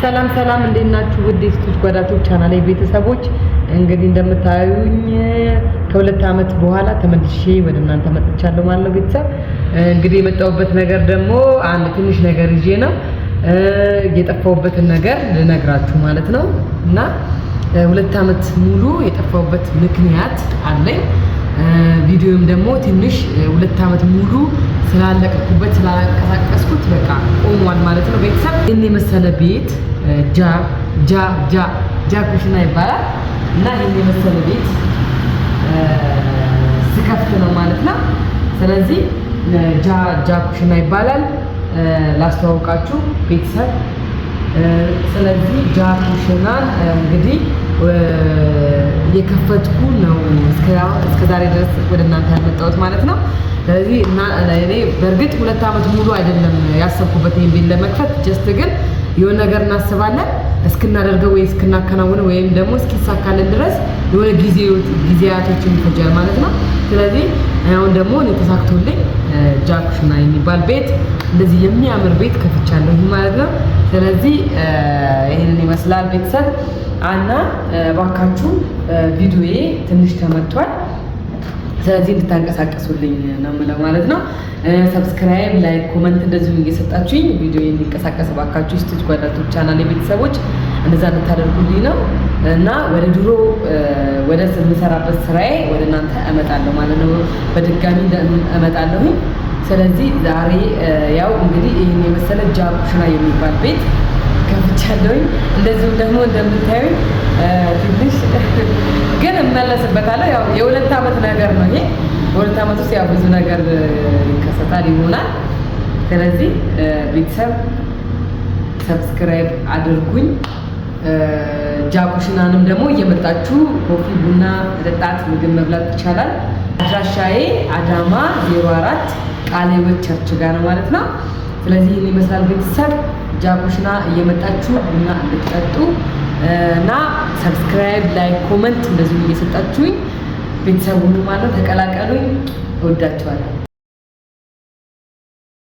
ሰላም ሰላም፣ እንዴት ናችሁ? ውድ የሴቶች ጓዳ ቲዩብ ቻናል ቤተሰቦች፣ እንግዲህ እንደምታዩኝ ከ2 አመት በኋላ ተመልሼ ወደ እናንተ መጥቻለሁ ማለት ነው። ቤተሰብ፣ እንግዲህ የመጣሁበት ነገር ደግሞ አንድ ትንሽ ነገር ይዤ ነው፣ የጠፋሁበትን ነገር ልነግራችሁ ማለት ነው። እና 2 አመት ሙሉ የጠፋሁበት ምክንያት አለኝ። ቪዲዮም ደግሞ ትንሽ 2 አመት ሙሉ ስላለቀኩበት፣ ስላላንቀሳቀስኩት በቃ ቆሟል ማለት ነው። ቤተሰብ፣ ይህን የመሰለ ቤት ጃ ጃ ጃ ጃ ኩሽና ይባላል እና ይህን የመሰለ ቤት ስከፍት ነው ማለት ነው። ስለዚህ ጃ ጃ ኩሽና ይባላል። ላስተዋውቃችሁ ቤተሰብ። ስለዚህ ጃ ኩሽናን እንግዲህ እየከፈትኩ ነው እስከ ዛሬ ድረስ ወደ እናንተ ያመጣሁት ማለት ነው። ስለዚህ እና እኔ በእርግጥ 2 ዓመት ሙሉ አይደለም ያሰብኩበት ይሄን ቤት ለመክፈት፣ just ግን የሆነ ነገር እናስባለን፣ እስክናደርገው ወይ እስክናከናውነው ወይም ደግሞ እስኪሳካልን ድረስ የሆነ ጊዜያቶችን ይፈጃል ማለት ነው። ስለዚህ አሁን ደግሞ እኔ ተሳክቶልኝ ጃ ኩሽና የሚባል ቤት፣ እንደዚህ የሚያምር ቤት ከፍቻለሁ ማለት ነው። ስለዚህ ይህንን ይመስላል ቤተሰብ። እና እባካችሁ ቪዲዮዬ ትንሽ ተመቷል። ስለዚህ እንድታንቀሳቀሱልኝ ነው የምለው ማለት ነው። Subscribe፣ like፣ comment እንደዚሁም እየሰጣችሁኝ ቪዲዮ እንዲንቀሳቀስ እባካችሁ የሴቶች ጓዳ ቲዩብ ቻናል የቤተሰቦች እንደዛ እንድታደርጉልኝ ነው እና ወደ ድሮ ወደ የምሰራበት ስራዬ ወደ እናንተ እመጣለሁ ማለት ነው። በድጋሚ እመጣለሁኝ። ስለዚህ ዛሬ ያው እንግዲህ ይህን የመሰለ ጃ ኩሽና የሚባል ቤት ከፍቻለሁኝ። እንደዚሁም ደግሞ እንደምታዩኝ ትንሽ ግን እመለስበታለሁ። ያው የ2 ዓመት ነገር ነው ይሄ። በ2 ዓመት ውስጥ ያው ብዙ ነገር ይከሰታል ይሆናል። ስለዚህ ቤተሰብ፣ subscribe አድርጉኝ። ጃ ኩሽናንም ደግሞ እየመጣችሁ coffee፣ ቡና መጠጣት፣ ምግብ መብላት ይቻላል። አድራሻዬ አዳማ 04 ቃለ ሕይወት church ጋር ነው ማለት ነው። ስለዚህ ይህን ይመስላል ቤተሰብ። ጃ ኩሽና እየመጣችሁ ቡና እንድትጠጡ እና subscribe፣ like፣ comment እንደዚሁም እየሰጣችሁኝ ቤተሰብ ሁኑ ማለት ነው። ተቀላቀሉኝ። እወዳችኋለሁ።